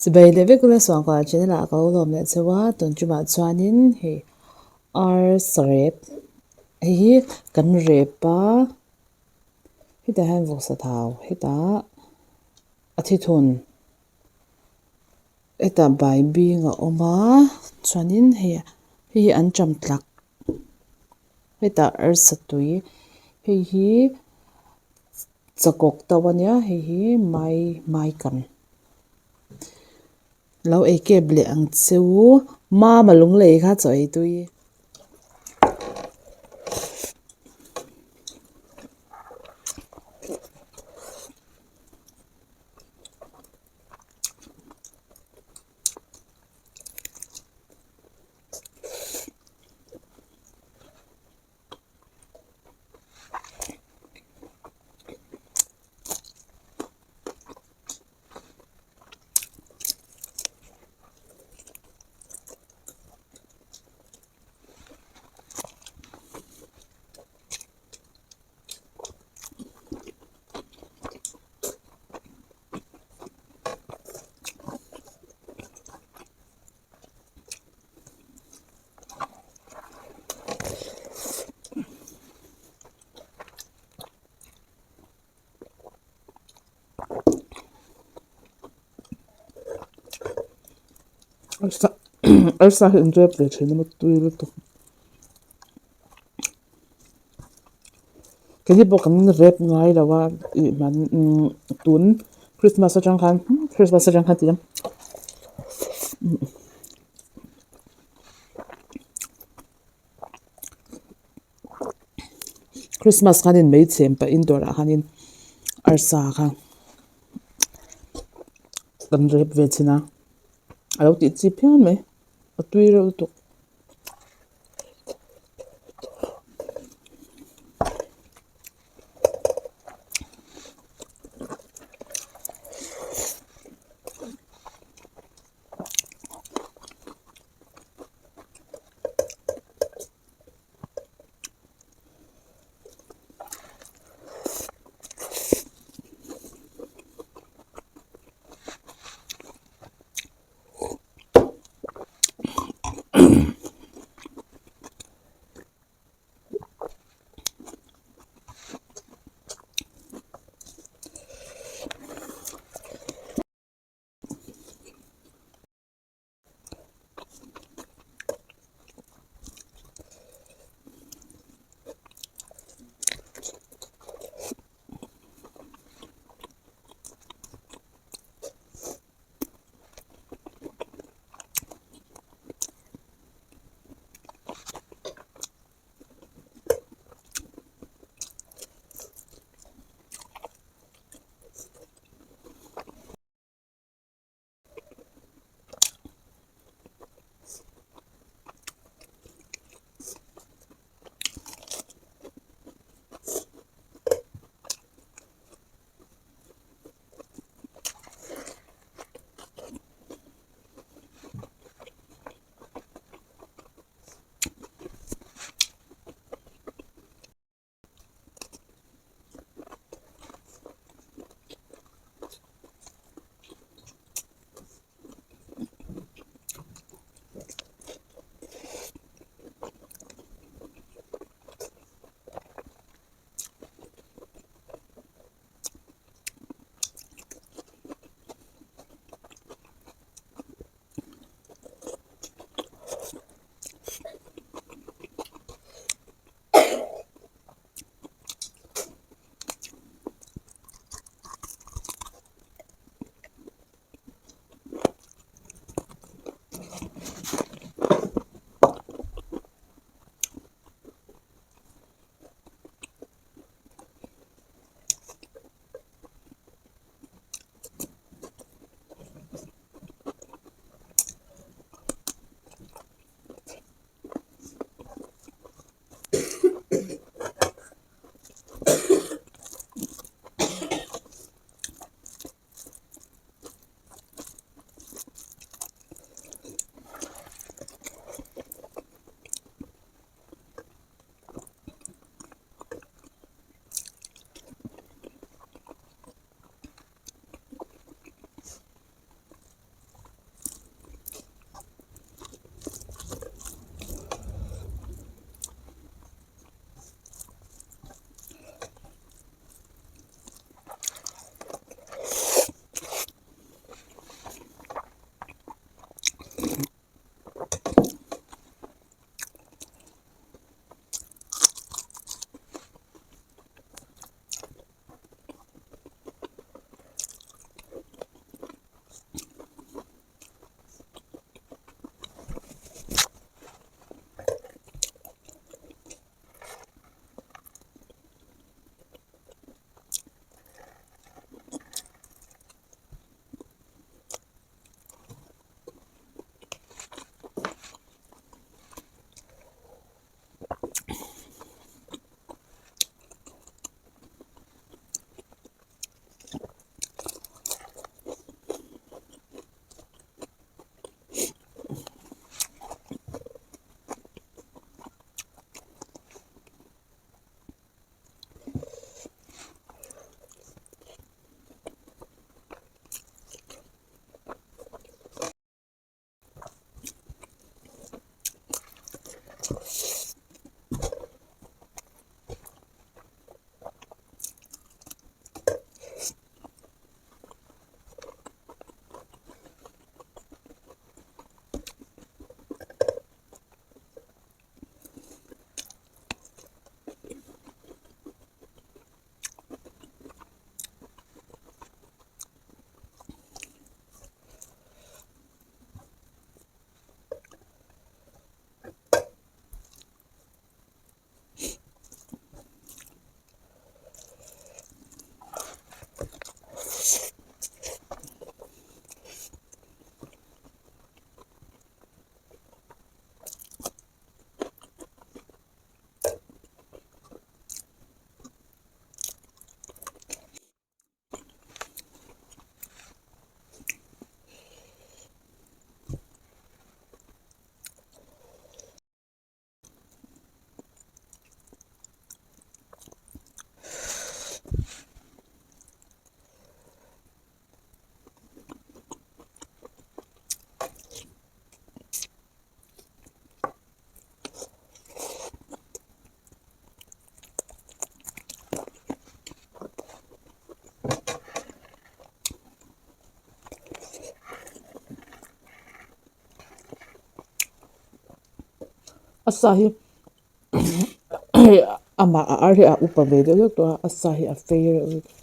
Chibai leh vek ula suangkuah channel ah ka lo lawm leh cheu a tun tumah chuanin hei arsa rep hei hi kan rep a hetah hian vawksa thau hetah a thithun hetah baibing a awm a chuanin hei hei hi an ṭam tlak hetah arsa tui hei hi. Chakawk to ania hei hi mai mai kan lo ei kep leh ang che u mama lunglei kha chaw ei tui. Arsa arsa hi an rep ve thin a tui lutuk keini pawh kan rep ngai lo a ih hman tun christmas atang khan christmas atang khan tih ang. Christmas khanin mai chhem pahin dawrah khanin arsa kha kan rep ve thin a a lo tih chi phian mai a tui reuh lutuk. A sa hi hei amah a ar hi a upa ve deuh hlek tawh a a sa hi a fei reuh lutuk.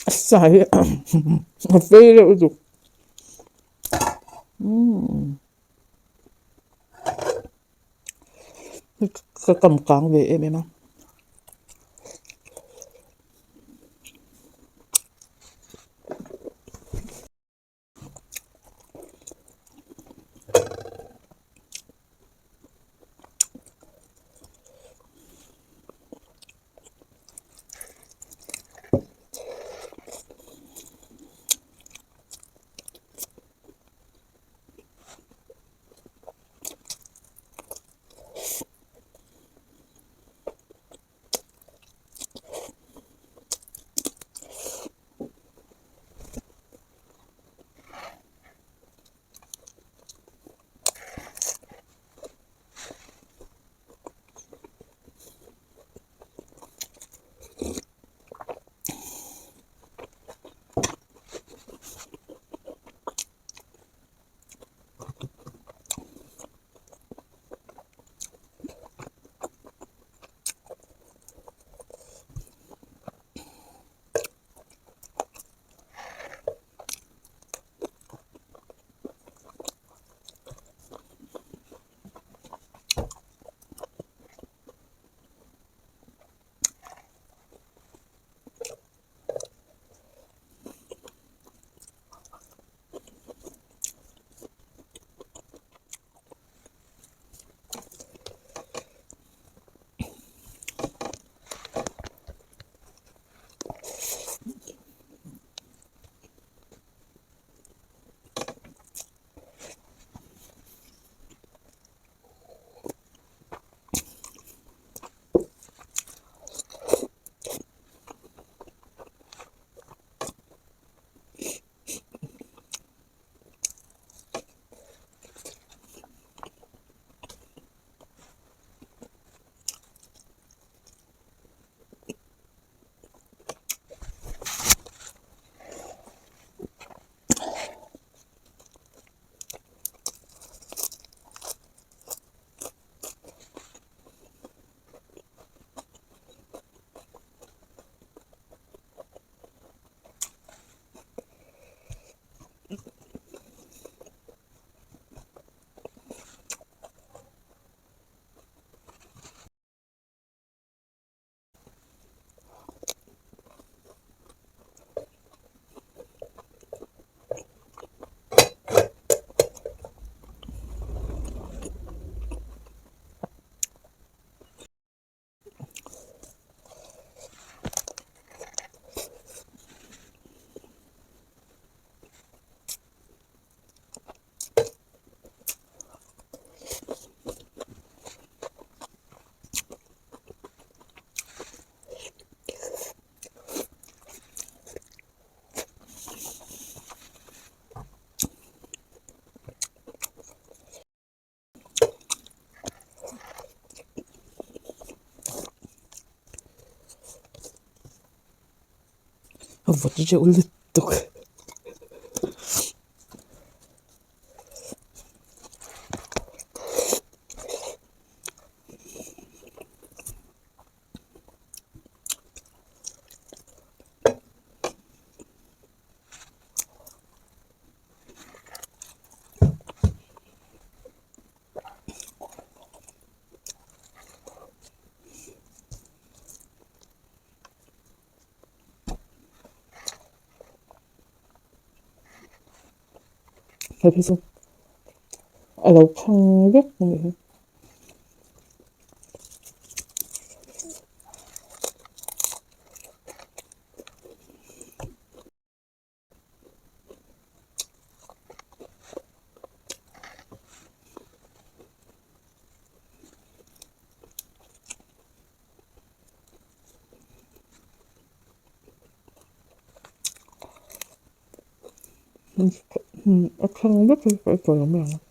A sa hi a fei reuh lutuk umm ka kam kang ve em em a. A vawt reuh lutuk. Hei phei chu a lo thang vek a nih hi. A thang vek a ka ei tawh lo mai ang.